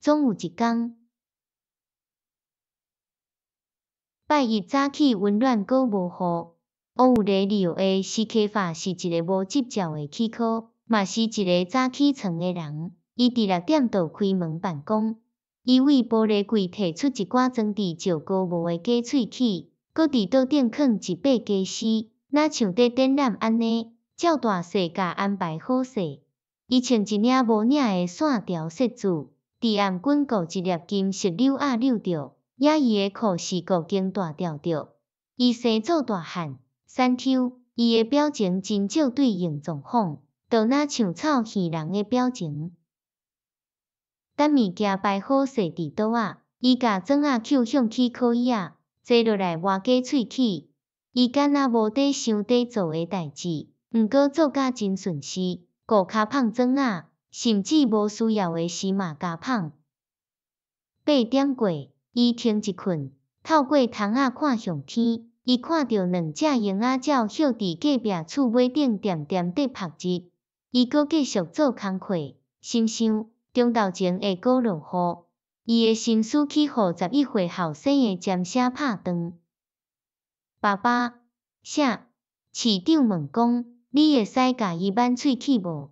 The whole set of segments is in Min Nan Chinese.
總有一工，拜一早起溫暖閣無雨。烏有雷利奧的斯科法是一个無執照的齒科，嘛是一个早起床的人。伊佇6點就開門辦公。伊對玻璃櫃提出一寡裝佇石膏模的假喙齒，閣佇桌頂囥一塊家私，若像佇展覽按呢，照大細共安排好勢。伊穿一領無領的線條恤子，佇頷頸箍一粒金色紐仔紐著，也伊的褲是固經大條著。伊生做大漢。山丘，伊的表情真少對應狀況，就若像草耳人的表情。等物件擺好勢佇桌仔，伊共砖仔抾向齒科椅仔，坐落來磨假喙齒。伊敢若無佇想佇做的代誌，毋過做甲真順勢，顧跤麭磚仔，甚至無需要的時嘛共麭。8點過，伊停一睏，透過窗仔看向天。伊看著兩隻鷹仔鳥歇佇隔壁厝尾頂恬恬佇曝日。伊閣繼續做工課，心想中晝前會閣落雨。伊的心思去予11歲後生的尖聲拍斷。爸爸，啥？市長問講，你會使共伊挽喙齒無？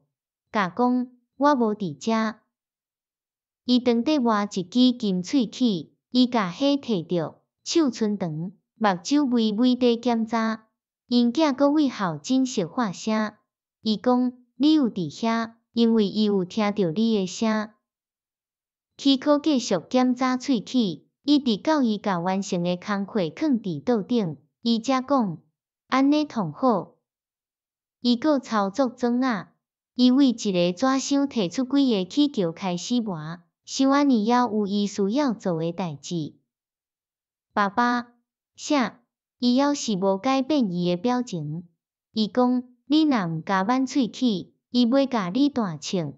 共講，我無佇遮。伊當佇磨一支金喙齒，伊共彼提著，手伸長。目睭微微佇檢查，𪜶囝閣對候診室發聲。伊講，你有佇遐，因為伊有聽著你的聲。齒科繼續檢查喙齒，一直到伊共完成的工課囥佇桌頂，伊才講，按呢燙好。伊閣操作磚仔，伊對一个紙箱提出幾个氣球開始磨，想按呢猶有伊需要做的代誌。爸爸。啥？伊猶是無改變伊的表情。伊講，你若毋共挽喙齒，伊欲共你斷銃。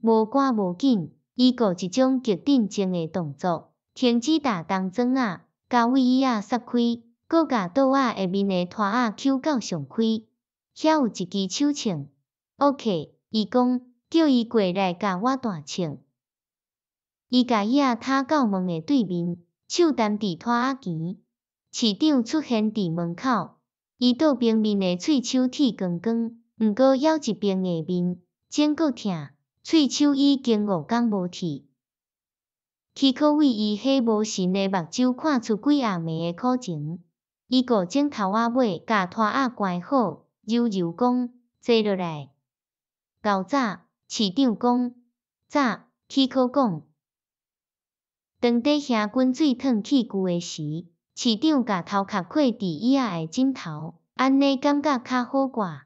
無趕無緊，伊顧一種極鎮靜的動作，停止踏動磚仔，共位椅仔塞開，閣共桌仔下面的拖仔抾到上開。遐有一支手銃。OK，伊講，叫伊過來共我斷銃。伊共椅仔踢到門的對面。手擔佇拖仔前，市長出現佇門口，伊倒邊面的喙鬚剃光光，毋過猶一邊的面前閣疼，喙鬚已經5工無剃。齒科對伊彼無神的目睭看出幾暗暝的苦情，伊顧枕頭仔尾，共拖仔關好，柔柔講，坐落來。𠢕早，市長講，早，齒科講。當佇兄滾水燙器具的時，市長共頭殼靠佇椅仔的枕頭，按呢感覺較好寡。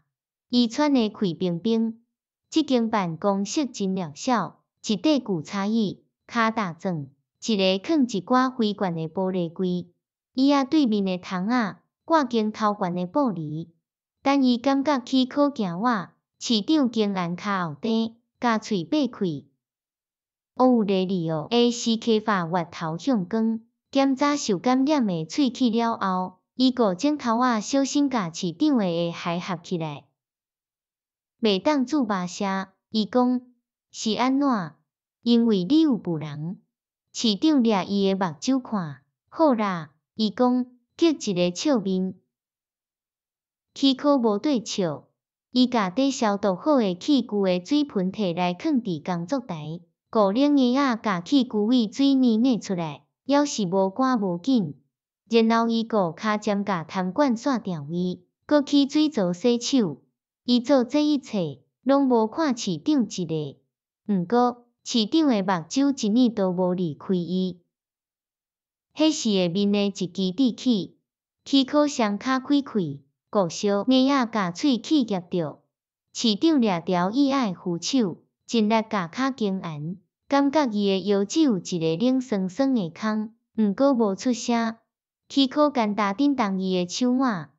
伊喘的氣冰冰。這間辦公室真渺小，一塊舊柴椅，跤踏床，一个囥一寡灰罐的玻璃櫃，椅仔對面的窗仔掛間頭懸的布簾。等伊感覺齒科行倚，市長竟然跤後踭，共喙擘開。烏有雷利奧的斯科法越頭向光，檢查受感染的喙齒了後，伊顧枕頭仔小心共市長的下頦合起來。袂當注目射，伊講，是按怎？因為你有浡人。市長掠伊的目睭看，好啦，伊講，激一个笑面。齒科無綴笑，伊共佇消毒好的器具的水盆提來囥佇工作台，顧冷嬰仔共器具對水抿捏出來，猶是無趕無緊。然後伊顧跤尖共痰管線定位，閣去水槽洗手。伊做這一切，攏無看市長一个。毋過，市長的目睭一暝都無離開伊。彼是下面的一支智齒，齒科雙跤開開，顧惜嬰仔共喙齒夾著。市長掠牢椅仔的扶手，盡力共跤弓懸，感覺伊的腰脊有一个冷酸酸的空，毋過無出聲。齒科簡單振動伊的手腕，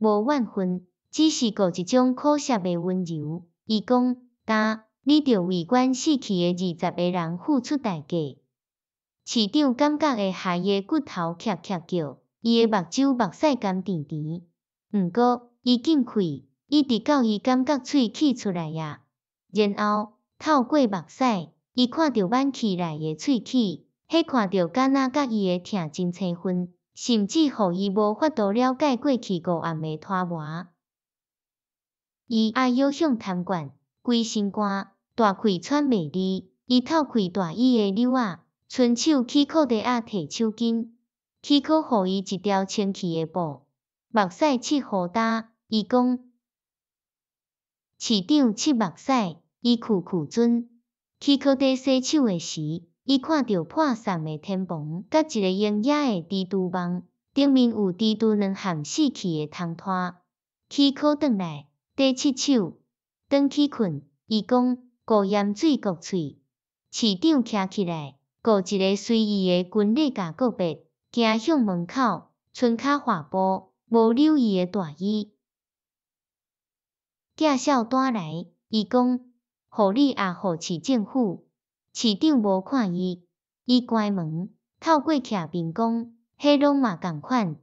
無怨恨，只是顧一種苦澀的溫柔。伊講：今，你著為阮死去的20個人付出代價。市長感覺會害伊的骨頭喀喀叫，伊的目睭目屎甘甜甜。毋過，伊禁氣，一直到伊感覺喙齒出來矣。然後，透過目屎，伊看著挽起來的喙齒，彼看著敢若佮伊的疼真青分，甚至予伊無法度了解過去五暗的拖磨。伊愛搖向痰罐，規身汗，大氣喘袂離。伊透開大衣的紐仔，伸手去褲袋仔提手巾，許可予伊一條清氣的布，目屎拭予焦。伊講，市長拭目屎，伊摳摳樽。許可佇洗手的時，伊看著破散的天棚，佮一個營養的蜘蛛網，頂面有蜘蛛卵和死去的蟲豸。許可轉來，佇拭手，轉去睏。伊講，顧鹽水國喙。市長徛起來，顧一个隨意的軍禮共告別，行向門口，伸跤滑步，無留伊的大衣。寄數單來，伊講，予你也予市政府。市長無看伊，伊關門，透過徛邊講，彼攏嘛仝款。